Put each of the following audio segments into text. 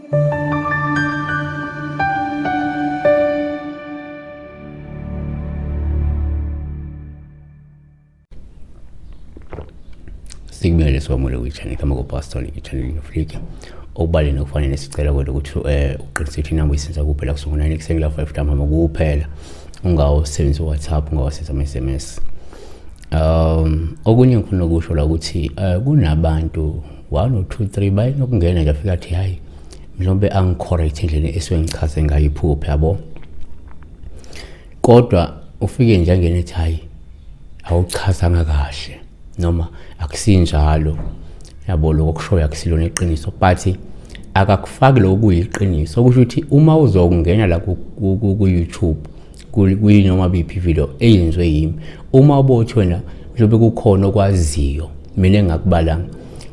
Sikubingelele sikwamukele kwi-channel igama kuPastor i-channel Afrika. Okubalulekile okufanele sicela kwena ukuthi uqinise ukuthi inamba uyisenza kuphela kusuka ngo-9 ekuseni kuya 5 ntambama kuphela. Ungawusebenzisi uWhatsApp, ungawasebenzisi ama-SMS. Okunye ngifuna ukusho la ukuthi kunabantu 1 or 2 3 bayinokungena nje afika athi hayi mhlawumbe angicorrect indlela esuke ngichaze ngayo iphupho yabo. Kodwa ufike nje angene ethi hayi awuchazanga kahle noma akusinjalo yabo, lokho okushoyo akusilona iqiniso, but akakufaki lokho kuyiqiniso. Okusho ukuthi uma uzongena la ku-YouTube kuyinoma biphi video eyenziwe yimi, uma ubothi wena mhlawumbe kukhona okwaziyo mina engakubalanga,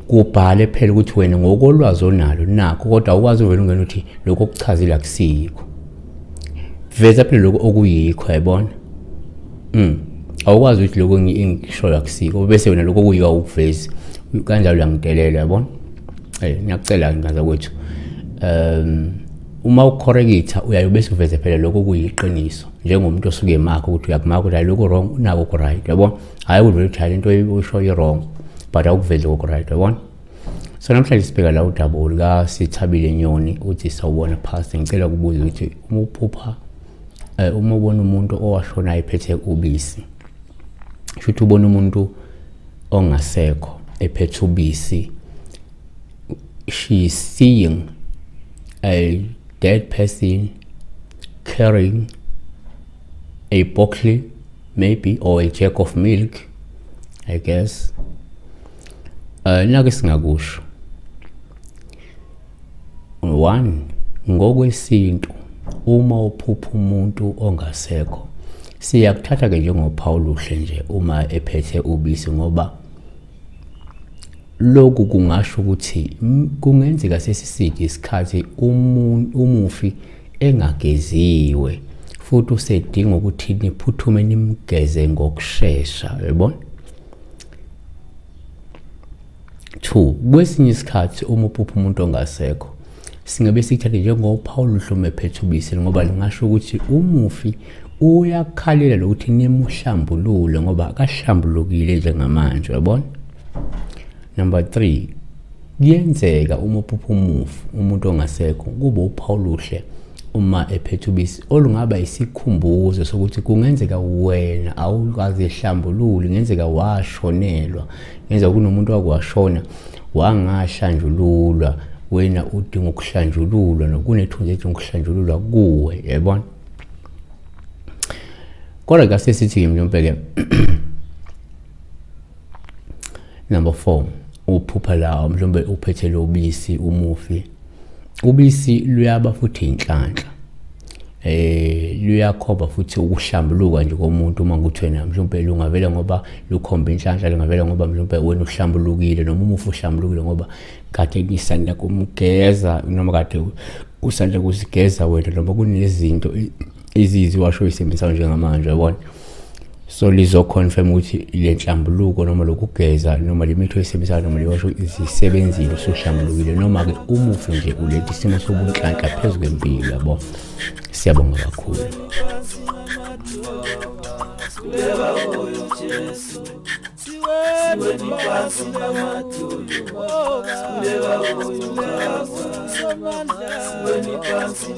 kubhale phela ukuthi wena ngokolwazi onalo nakho, kodwa awukwazi uvele ungena uthi lokho okuchazile akusikho. Veza phela lokho okuyikho, yayibona. Awukwazi ukuthi lokho engikushoyo akusiko bese wena lokho okuyiko awukuvezi, kanjalo uyangidelela, yabona. Ngiyakucela ngaza kwethu, uma ucorrecta uyaye bese uveze phela lokho okuyiqiniso njengomuntu osuke emakha ukuthi uyakumaka ukuthi hayi lokho wrong, unako ku right, yabona. Hayi ukuthi uthi hayi lento oyishoyo i-wrong but awukuvezi lokho right, yabona. So namhlanje sibheka la udaba olukaSithabile Nyoni, uthi sawubona pastor, ngicela ukubuza ukuthi uma uphupha uma ubona umuntu owashona ephethe ubisi, sho ukuthi ubona umuntu ongasekho ephethe ubisi, she is seeing a dead person carrying a bottle maybe or a jug of milk, I guess. Nake singakusho one, ngokwesintu uma uphupha umuntu ongasekho siyakuthatha ke njengophawu oluhle nje uma ephethe ubisi, ngoba lokhu kungasho ukuthi kungenzeka sesiside isikhathi umufi engageziwe futhi usedinga ukuthi niphuthume nimgeze ngokushesha, uyabona. 2, kwesinye isikhathi uma uphupha umuntu ongasekho singabe sikuthathe njengophawu oluhle uma ephethe ubisi, ngoba lingasho ukuthi umufi uyakhalela lokuthi nimuhlambulule ngoba akahlambulukile njengamanje, uyabona. Number 3, kuyenzeka uma uphupha umufi umuntu ongasekho kube uphawu oluhle uma ephethe ubisi olungaba isikhumbuzo sokuthi kungenzeka wena awukazihlambululi, kungenzeka washonelwa, kungenzeka kunomuntu wakwashona wangahlanjululwa, wena udinga ukuhlanjululwa nokunethunzi edinga ukuhlanjululwa kuwe, yayibona. Kodwa ke asesithi-ke mhlawumbe-ke number 4, uphupha lawo mhlawumbe uphethe lo bisi umufi, ubisi luyaba futhi inhlanhla, luyakhomba futhi ukuhlambuluka nje komuntu uma kuthi wena mhlawumbe lungavela ngoba lukhomba inhlanhla, lungavela ngoba mhlawumbe wena uhlambulukile noma umufi uhlambulukile ngoba kade nisanda kumgeza noma kade usanda kuzigeza wena, noma kunezinto eziyiziwasho oyisebenzisayo njengamanje, yabona. So lizoconfirm ukuthi le nhlambuluko noma lokugeza noma le mithi oyisebenzisayo noma lewasho zisebenzile, usuhlambulukile, noma-ke umufi nje uletha isimo sobunhlanhla phezu kwempilo, yabo. Siyabonga kakhulu. Siweni phansi.